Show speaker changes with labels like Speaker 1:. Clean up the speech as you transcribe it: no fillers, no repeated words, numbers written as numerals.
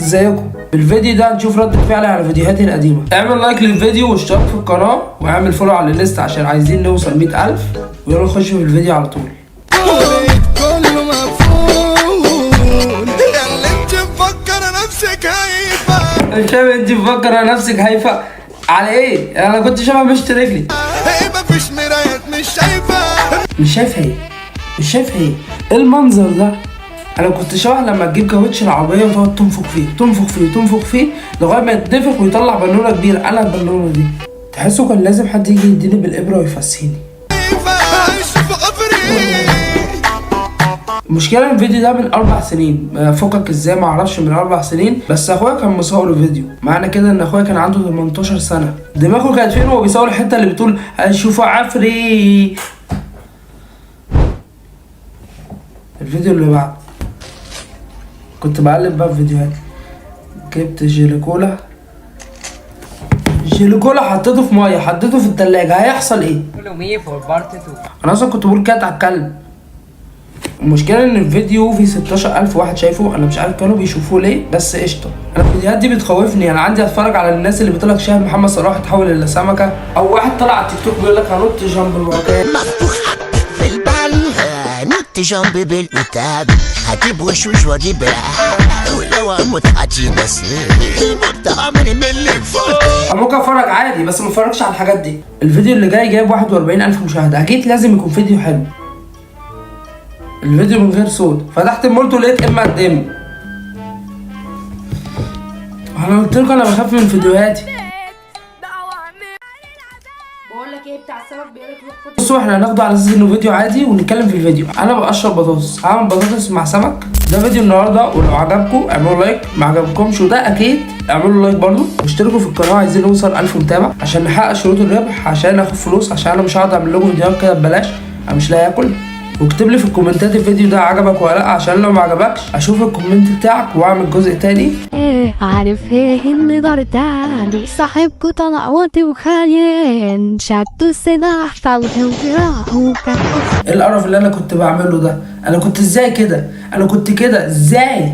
Speaker 1: ازيكم؟ في الفيديو ده هنشوف رد فعلي على فيديوهاتي القديمة. اعمل like للفيديو واشترك في القناة واعمل follow على ال Insta عشان عايزين نوصل 100,000. ويلا نخش في الفيديو على طول.
Speaker 2: كله مقفول يا اللي انت مفكرة نفسك هايفة.
Speaker 1: مش فاهم انت مفكرة نفسك هايفة على ايه؟ انا كنت شبه مشط رجلي.
Speaker 2: ايه مفيش مرايات مش شايفة.
Speaker 1: مش شايفه ايه؟ مش شايفه ايه؟ ايه المنظر ده؟ انا كنت شبه لما تجيب كاوتش العربية وتقعد تنفخ فيه تنفخ فيه تنفخ فيه لغاية ما يتنفخ ويطلع بالونه كبيرة. انا البالونة دي تحسوا كان لازم حد يجي يديني بالابره ويفسيني.
Speaker 2: عايش في قبري.
Speaker 1: المشكلة ان الفيديو ده من 4 سنين، فكك ازاي ما اعرفش، من 4 سنين، بس اخويا كان مصور الفيديو. معنى كده ان اخويا كان عنده 18 سنة، دماغه كانت فين وهو بيصور الحتة اللي بتقول اشوفه عفري؟ الفيديو اللي بعد كنت بقلب بقى في فيديوهات، جبت جيلي كولا حطيته في مية، حطيته في التلاجة، هيحصل ايه؟
Speaker 3: Follow me for part 2.
Speaker 1: انا اصلا كنت بقول كات على الكلب. المشكلة ان الفيديو فيه 16,000 واحد شايفه، انا مش عارف كانوا بيشوفوه ليه، بس قشطه. انا الفيديوهات دي بتخوفني، انا عندي اتفرج على الناس اللي بتقول لك شاهد محمد صلاح اتحول الى سمكة، او واحد طلع على التيك توك بيقول لك هنط جنب الوكالة
Speaker 4: مفتوح في البال، نط جنب بالكتاب، هجيب وشوش واجيب، ولو اموت هجيب بس الموت عمري من اللي فوق.
Speaker 1: انا ممكن اتفرج عادي بس ما اتفرجش على الحاجات دي. الفيديو اللي جاي جايب 41,000 مشاهده، اكيد لازم يكون فيديو حلو. الفيديو من غير صوت، فتحت المولتو لقيت ام قد ام. انا قلت لكم انا بخاف من فيديوهاتي.
Speaker 5: بقول لك ايه، بتاع السمك بيقول لك روح خد.
Speaker 1: بصوا احنا هناخده على اساس انه فيديو عادي ونتكلم في الفيديو. انا بقشر بطاطس، هعمل بطاطس مع سمك. ده فيديو النهارده، ولو عجبكم اعملوا like، ما عجبكمش وده اكيد اعملوا like برضو، واشتركوا في القناة. عايزين نوصل 1000 متابع عشان نحقق شروط الربح، عشان اخد فلوس، عشان انا مش هقعد اعمل لكم فيديوهات كده ببلاش، انا مش لاقي اكل. واكتب لي في الكومنتات الفيديو ده عجبك ولا لا، عشان لو ما عجبكش اشوف ال comment بتاعك واعمل جزء تاني.
Speaker 6: ايه عارف ايه النضال تاني، صاحبكو طلع واطي وخاين، شدوا السلاح طلعوا وراحوا.
Speaker 1: ايه القرف اللي انا كنت بعمله ده؟ انا كنت ازاي كده؟ انا كنت كده ازاي؟